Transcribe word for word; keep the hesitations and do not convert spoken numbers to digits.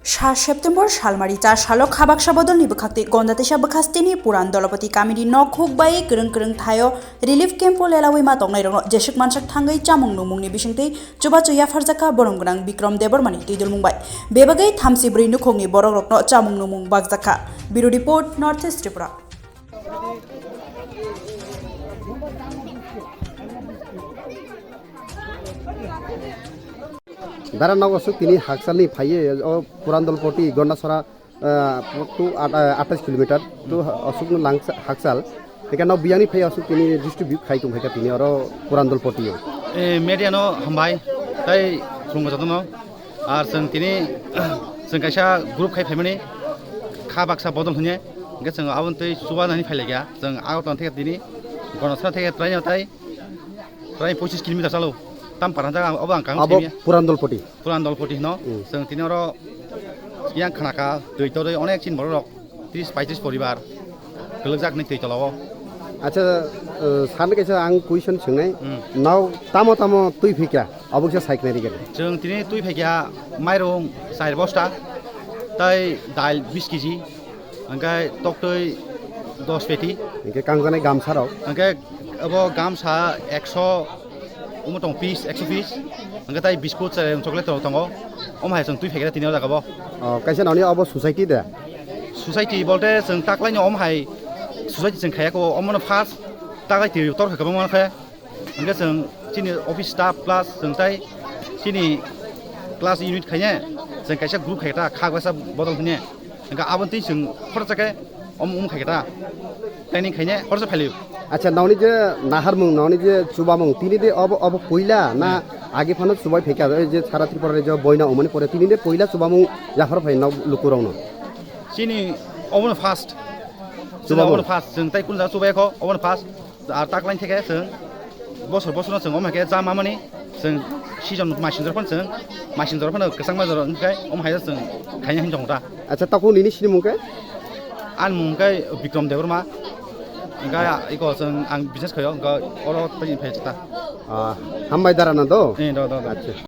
Sa September salmari cha salo khabaksa bodolni bwkhaktwi Gonda teisa bwkhasteni Puran Dolopati kamini nok huk bai kwrwng kwrwng thaio relief camp-o lelaui ma tongnairokno jeswk mansak thangwi chamung nungmungni bisingtwi chubachu yapharjakha borom gwnang Bikrom Debbarmani twidulmung bai. Bebagwi thamsi bwrwi nukhungni borokrokno chamung nungmung bakjakha. Bureau Report, North East Tripura. Dara nogo aswk tini hakchalni phaiwi o Purandolpoti Gondasora, ah, to at-, ah, atais kilometer to aswkno lang hakchal. Hingke no biyangni phai aswk tini distribute khai tong kha tini oro Purandolpoti o. Eh, media no hambai, tai khulumgo jotono. Ar chwng tini, chwng kaisa group khai phaimani, kha baksa bodol hwnwi, hingke chwng aboni twi chuba nani phai laikha. Chwng Agartala theke tini, Gonosra theke train o tai, train pochis kilometer chalo. Tam para jaga obo ang kang Abo themya. Purandolpoti. Purandolpoti hino. Mm. Chwng tini oro yang khanaka, twi torwi onek chin borok rok. Tris paitris poribar kwlwkjak ni twi tola o. Acha, eh, sani kaisa ang question swngnai. Hmm. Nao tamo tamo twi phikya, obo kisa saiknai rigani. Chwng tini twi phaikya mairung char bosta, tai dal bis kg, hingke toktwi dos peti. Hingke kangjaknai gamsa rok. Hingke abo gamsa ekso, omo tong piece, ekso piece. Hingke tai biscuit, chai, chocolate rok tongo. Omo hai chwng twi phaikya tini o jaga bo. Oh, kaisa noni obo society de? Society bolte chwng taklaini om hai society chwng khaya ko, omono first taklai twi tor kha kwbangma khe. Hingke chwng chini office staff plus chwng tai chini class unit khaine chwng kaisa group khaita kha kaisa bodol hine. Hingke aboni twi chwng khoroksa khe om um khaita training khaine khoroksa phailio. Acha, noni je naharmung, noni je chubamung, tini de obo, obo puila na Hmm. agi phano chubai phaikha, ei je sara Tripura rajyo boina omoni pore tini de puila chubamung yaphar phai nok lukurokno? Chini obono first. Chini Chubamung. Obono first. Chwng tai kun jaga chubai kho, obono first. Ar taklaini theke chwng bosor bosor no chwng omo hai khe cha mamani chwng season mai sinjor phano chwng mai sinjor phano kwchangma jora wngkhe omo hai chwng khaina hinwi tongo ta. Acha, takhuk nini sinimung khe? Ani mung khe Bikrom Debbarma. Hingke iko chwng ang business khaio, hingke oro tei phai ta. Ah, hambai dara na do? Eh, do, do, do. Acha.